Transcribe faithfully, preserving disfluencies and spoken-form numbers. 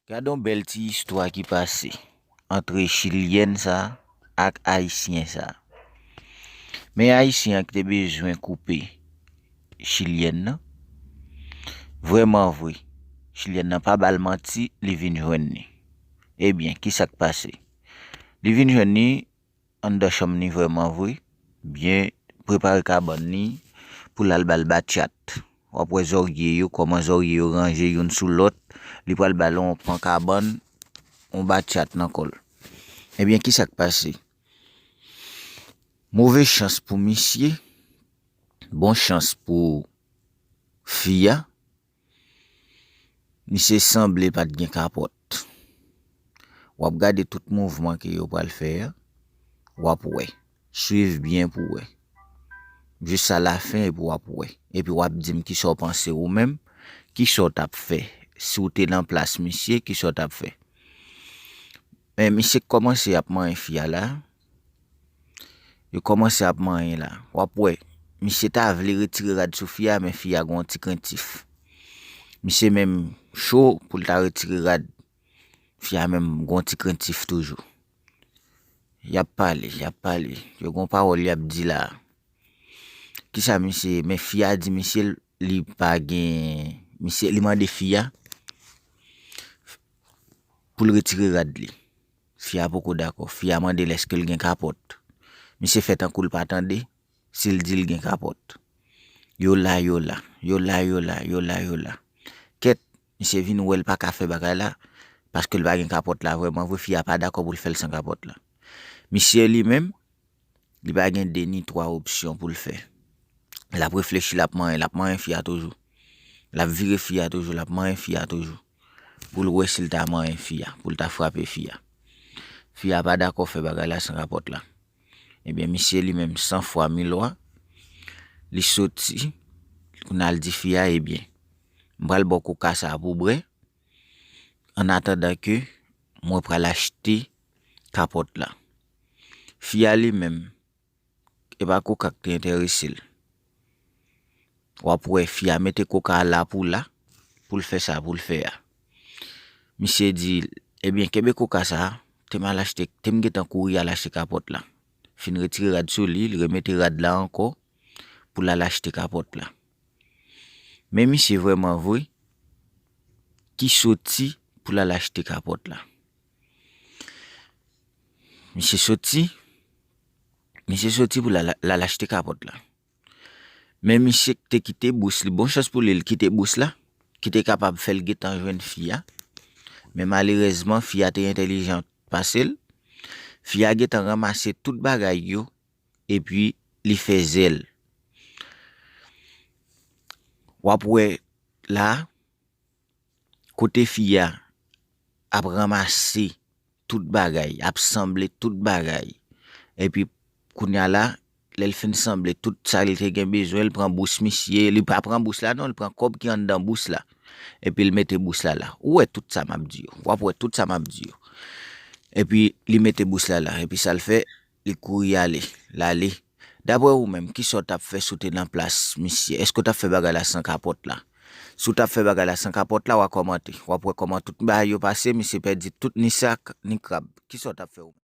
Gade yon bèl ti istwa ki pase antre chilyèn sa a ak ayisyen sa a. Men ayisyen an ki te bezwen koupe chilyèn nan, vrèman vre, chilyèn nan pa ba l manti, li vin jwenn li. Ebyen, ki sa k pase? Li vin jwenn li anndan chanm li vrèman vre, byen prepare kabann li pou l al ba l batchat. W ap wè zòrye yo, kòman zòrye yo ranje youn sou lòt, li pral ba l yon pan kabann, yon batchat nan kò l. Ebyen, ki sa k pase? Move chans pou misye, bon chans pou fi a, misye sanble pa t gen kapòt. W ap gade tout mouvman ke yo pral fè a, w ap wè. Swiv byen pou w wè. Jis a lafen epi w ap wè. Epi w ap di m kisa w panse ou menm, kisa w t ap fè. Si w te nan plas misye, kisa w t ap fè. Men misye k kòmanse ap manyen fi a la, yo kòmanse ap manyen la. W ap wè, misye ta vle retire rad sou fi a, men fi a gen yon ti krentif. Misye menm cho pou l ta retire rad, fi a menm gen yon ti krentif toujou. Y ap pale, y ap pale. Yo gen yon pawòl y ap di la. Kisa misye, men fi a di misye li pa gen, misye, li mande fi a pou l retire rad li. Fi a poko dakò. Fi a mande l èske l gen kapòt. Misye fè tankou l pa tande si l di l gen kapòt. Yo la, yo la, yo la, yo la, yo la, yo la. Kèt, misye vin wè l pa ka fè bagay la, paske l pa gen kapòt la vrèman vre, fi a pa dakò pou l fè l san kapòt la. Misye li menm, li pa gen de ni twa opsyon pou l fè. L ap reflechi, l ap manyen, l ap manyen fi a toujou. L ap vire fi a toujou, l ap manyen fi a toujou. Pou l wè si l ta manyen fi a, pou l ta frape fi a. Fi a pa dakò fè bagay la san kapòt la. Ebyen, misye li menm, san fwa mil lwa, li soti, kounye a l di fi a, ebyen, m pral ba w koka sa a pou w bwè, annatandan ke mwen pral achte kapòt la. Fi a li menm, e pa koka k te enterese l. W ap wè fi a mete koka a la pou la, pou l fè sa pou l fè a. Misye di, ebyen, kenbe koka sa a, te m al achte, te m gentan kouri al achte kapòt la. Fin retire rad sou li, li remete rad la ankò pou l al achte kapòt la. Men misye vrèman vre ki soti pou l al achte kapòt la. Misye soti, misye soti pou l al, l al achte kapòt la. Men misye te kite bous li, bon chans pou li, l kite bous la, ki te kapab fè l gentan jwenn fi a. Men malerèzman, fi a te entèlijan pase l. Fi a gentan ranmase tout bagay yo, epi li fè zèl. W ap wè la, kote fi a ap ranmase tout bagay, ap sanble tout bagay. Epi kounye a la, lè l fin sanble tout sa li te gen bezwen, l pran bous misye, li pa pran bous la non, li pran kòb ki anndan bous la. Epi l mete bous la la. Ou wè tout sa m ap di yo. W ap wè tout sa m ap di yo. Epi li mete bous la la. Epi sa l fè, li kouri ale. L ale. Daprè ou menm, kisa w t ap fè si w te nan plas misye? Èske w t ap fè bagay la san kapòt la? Si w t ap fè bagay la san kapòt la, w a kòmante. W ap wè kòman tout bagay yo pase, misye pèdi tout ni sak, ni krab. Kisa w t ap fè ou menm?